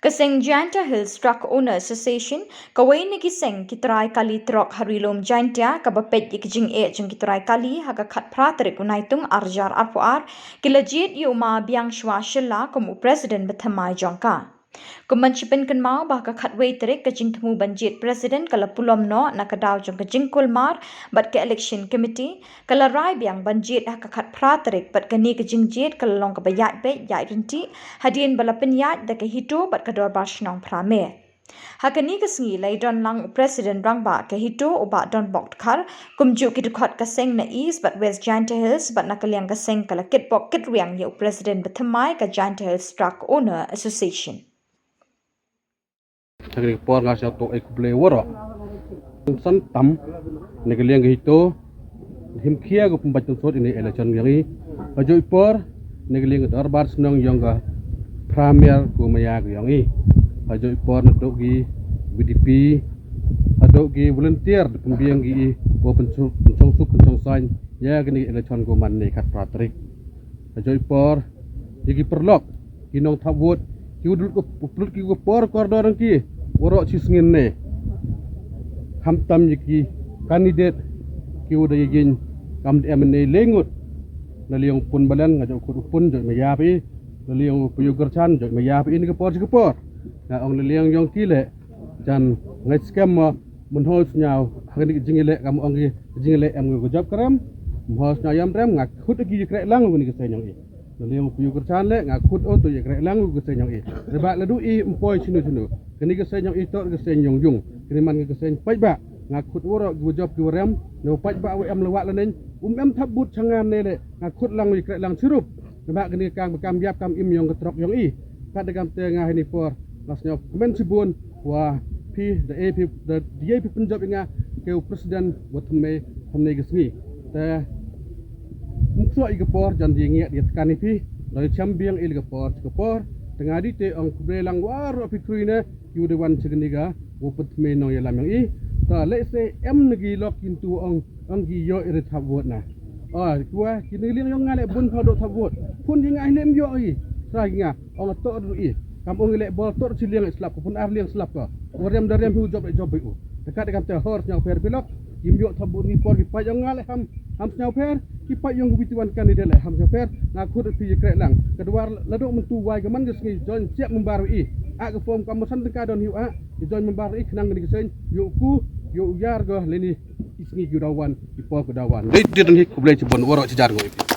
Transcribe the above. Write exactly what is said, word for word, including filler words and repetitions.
Ka seng Jaintia Hills Truck Owner Association, kawei na ki seng ki trai kali trok ha Ri-lum Jaintia, kaba peit ïa ki jingeh jong ki trai kali ha ka khatphra tarik u Naitung arhajar arphew ar, ki la jied ïa u Ma Biangshwa Shylla kum u president bathymmai jong ka. Kum ban shu pynkynmaw ba ha ka khatwei tarik ka jingthmu ban jied president ka la pulom noh na ka daw jong ka jingkulmar bad ka election committee ka la rai biang ban jied ha ka khatphra tarik, bad kane ka jingjied ka la long kaba ïaid beit ïaid ryntih hadien ba la pynïaid da ka HITO bad ka Dorbar Shnong Phra Meh. Ha kane ka sngi la ïadon lang u president rangbah ka HITO u Bah Donbok Dkhar, kumjuh ki dkhot ka seng na East bad West Jaintia Hills, bad na ka liang ka seng ka la kitbok kitrwiang ïa u president bathymmai ka Jaintia Hills Truck Owner Association. Ha kane ka por nga sngewthuh ai khublei waroh. San tam na ka liang ka HITO, him khia ka pynbeit pynsut ïa ine election ïong i. Ha juh i por na ka liang ka Dorbar Shnong ïong ka Phra Meh ka maya ka ïong i. Ha juh i por naduh ki VDP, haduh ki volunteer da pynbiang ki i, ba pynshong suk pynshong saiñ ïa kane election ka man ne khatphra tarik. Ha juh i por ïa ki paralok, ki nongthap vote, ki u dul ko plut ki ko por kordor ki waroh shi sngi ne. Khamtam ïa ki candidate ki u da ïa jin kam da em ne lengut. Na liang u Pun Balen nga juh khut u Pun juh ma ïap i. Na liang u Pyu Kyrchan juh ma ïap i ne ka por shi ka por. Nga ong na liang ïong ki le jan ngai skhem ma Mynhoi sñiaw ha kane ka jingïaleh kam ong ki jingïaleh em ngi ka jop ka rem. Mynhoi sñiaw ïam rem nga khut ki ïakreh lang kane ka seiñ ïong i. Na liang u Pyu Kyrchan le nga khut o tu ïakreh lang ka seiñ ïong i. Reba la du i mpoi chinu chinu. Kane ka seiñ ïong i tor ka seiñ ïong yung. Kane man ka seiñ paidbah. Nga khut waroh ki wa jop ki wa rem. Na paidbah wa em la wah la neng. Um em thap vote changan ne le. Nga khut lang ïakreh lang chirup. Namar kane ka kam kam ïap kam im ïong ka trok ïong i. Kat da kam te nga hini por. Nga sñiaw kmen chibun. Wa phi da e phi da ye phi pynjop ïa nga ke u president wa thymmai thymmai ka sngi. Te mukso i ka por jan di ngi di tkan i phi da cham biang i ka por ka por. Te nga di te ong khublei lang waroh phi krui ne ki u de wan chigni ga wa pynthymmai nongïalam ïong i. Ta le se em na ki lok kin tu ong ong ki yo i re thap vote na. Ah, ki wa ki ni liang ïong nga le bun pha do thap vote. Pun ki nga le em yo i. Sa ki nga ong to ru i. Kam ong le bol to chi liang slap ko pun ar liang slap ko. Wa rem da rem hu job job u. Dekat dekat te hor sñiaw pher pilok. Kim yo thap vote ni por ki pa ïong nga le ham ham sñiaw pher. Ki pa ïong wi ti wan kan ni de le ham sñiaw pher. Nga khut phi ïakreh lang. Ka dwar la do myntu wai ka man ka sngi join siap member i. A ka form kam san ka don hiu a. Ki join member i khnang ni ka seiñ. Yo ku yo yar go le ni. I sngi ki dawan i por ki dawan. Dei dei ni khublei chibun waroh chijar go i.